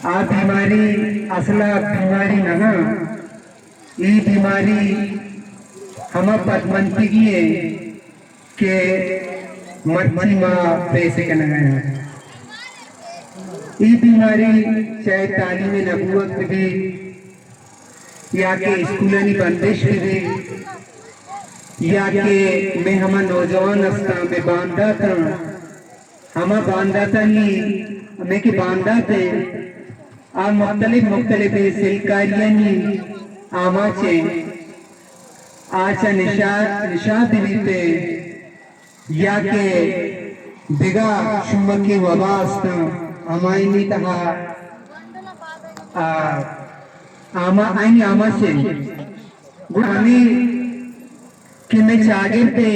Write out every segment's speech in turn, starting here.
آ بیماری اصل ءَ بیماری نہ اِنت، اے بیماری ہما پدمنتگی اِنت کہ مرچی ما پیسے کنگ ءَ ایں۔ اے بیماری چاہے تعلیم نبوت بہ بیت، یا کہ اسکولانی بندش بہ بیت، یا کہ مئے ہما نوجوان استاں، مئے بانداتاں، ہما بانداتانی، مئے کہ باندات اِنت، آ مختلف مختلف سلکاریانی آماچ اِنت، آ چہ نشہ، نشہ بہ بیت، یا کہ دگہ شومکیں وبا استاں، ہمایانی تہا، آ، آما-، آیانی آماچ اِنت۔ گڑا ہمے کہ مئے چاگرد ءِ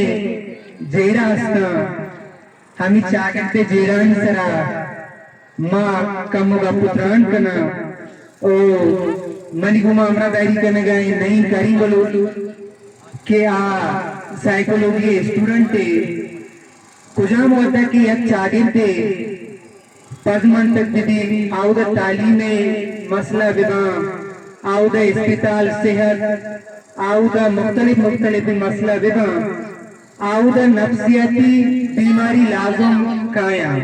جیڑہ استاں، ہمے چاگرد ءِ جیڑہانی سرا ما کمو گپ ءُ تران کناں۔ او منی گوما ہمراہداری کنگ ءَ اِنت نعیم کریم بلوچ کہ آ سائیکولوجی ءِ اسٹوڈنٹے۔ کجام وھد ءَ کہ یک چاگردے پدمنتگ بہ بیت، آودا تعلیم ءِ مسئلہ بہ باں، آودا اسپتال، صحت، آودا مختلف مختلف مسئلہ بہ باں، آودا نفسیاتی بیماری لازم کایاں۔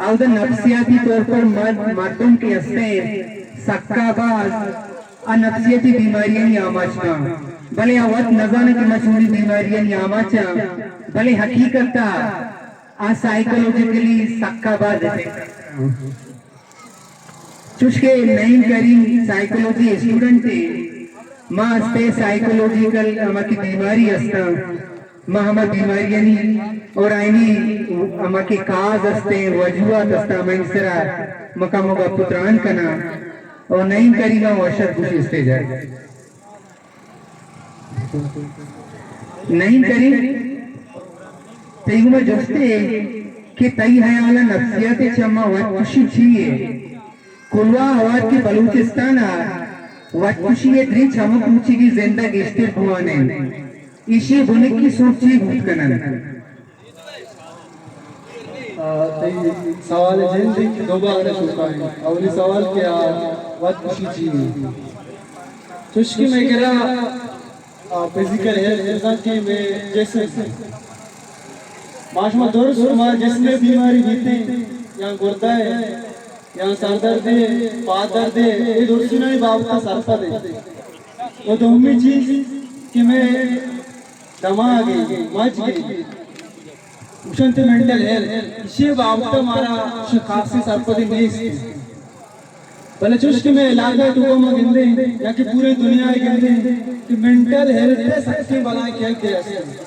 آودا نفسیاتی طور پر مرد، مردم کہ ہستیں سکا باز آ نفسیاتی بیماریانی آماچ باں، بلے آ وت نزاناں کہ ما چونیں بیماریانی آماچ آں، بلے حقیقت ءَ آ سائیکولوجیکلی سکا باز افیکٹ۔ چوشکہ نعیم کریم سائیکولوجی اسٹوڈنٹے، ما استے سائیکولوجیکل ہما کہ بیماری استاں، ما ہما بیماریانی اور آیانی ہما کہ کاز استیں، وجوہات استاں، ہمایانی سرا ما کمو گپ ءُ تران کناں۔ اور نعیم کریم ءَ وش اتک گوشی اسٹیج ءَ۔ نعیم کریم، تئی گوما جستے کہ تئی ہیال ءَ نفسیات ءِ چماں وت کشی چی یے؟ کلواہ ہوار کہ بلوچستان ءَ وت کشی ءِ دریں چمک روچیگیں زند ءَ گیشتر بوان اَنت۔ ایشی ءِ بنکی سوب چی بوت کن اَنت؟ آ، تئی سوال ءِ جند کہ دو بہر ءَ چوکا اِنت۔ اولی سوال کہ آ وت کشی چی اِنت؟ چوشکہ مئے کرا، آ، فزیکل ہیلتھ بزاں کہ مئے جسم، ما شما درست، ما جسم ءِ بیماری بیتیں یا گردہ ءِ یا سردردے، پاد دردے، اے درستینانی بابت ءَ سرپد ایں۔ و دومی چیز کہ مئے دماغ ءِ، مجگ ءِ، گوشنت مینٹل ہیلتھ، ایشی بابت ءَ مارا چہ خاصیں سرپدی نیست۔ بلے چوش کہ مئے علاقہ ءِ توکا ما گندیں یا کہ پورے دنیا ءَ گندیں کہ مینٹل ہیلتھ ءِ سکیں بلاہیں کیمپ است۔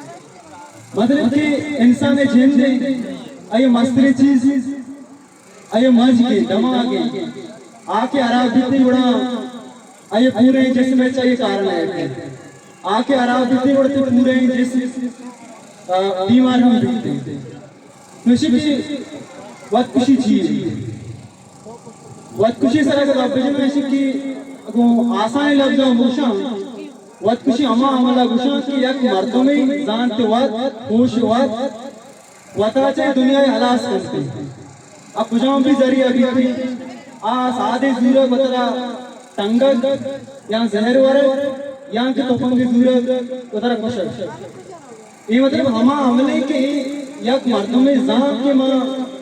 مطلب کہ انسان ءِ جند ءِ، آئی ءِ مستریں چیز، آئی ءِ مجگ ءِ، دماغ ءِ، آ کہ ہراب بیت گڑا آئی ءِ پوریں جسم ءَ چہ اے کارن ءَ ایت۔ آ کہ ہراب بیت گڑا تئی پوریں جسم، آ، بیمار ہم بیت۔ نوشی کہ وت کشی چی اِنت؟ وت کشی سرا کہ گپ بجناں، ایشی کہ گوں آسانیں لبزاں گوشاں، وت کشی ہما عمل ءَ گوشاں کہ یک مردمے زانت وت، ہوش وت، وتا چہ دنیا ءَ ہلاس کنت۔ آ کجام بھی ذریعہ بیت، آ سادے زورگ وترا ٹنگگ یا زہر ورگ یا کہ تپنگے زورگ وترا کشگ۔ اے مطلب ہما عملے کہ یک مردمے زانت کہ ما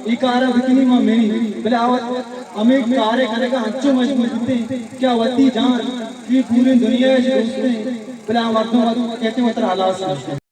اے کارا بکنی ما منی، بلے آ وت ہمے کارے کنگا انچو مجبور بیتیں کہ آ وتی جان کہ پوریں دنیا ءَ دوستیں، بلے آ مردم وت کہتے وترا ہلاس کنت۔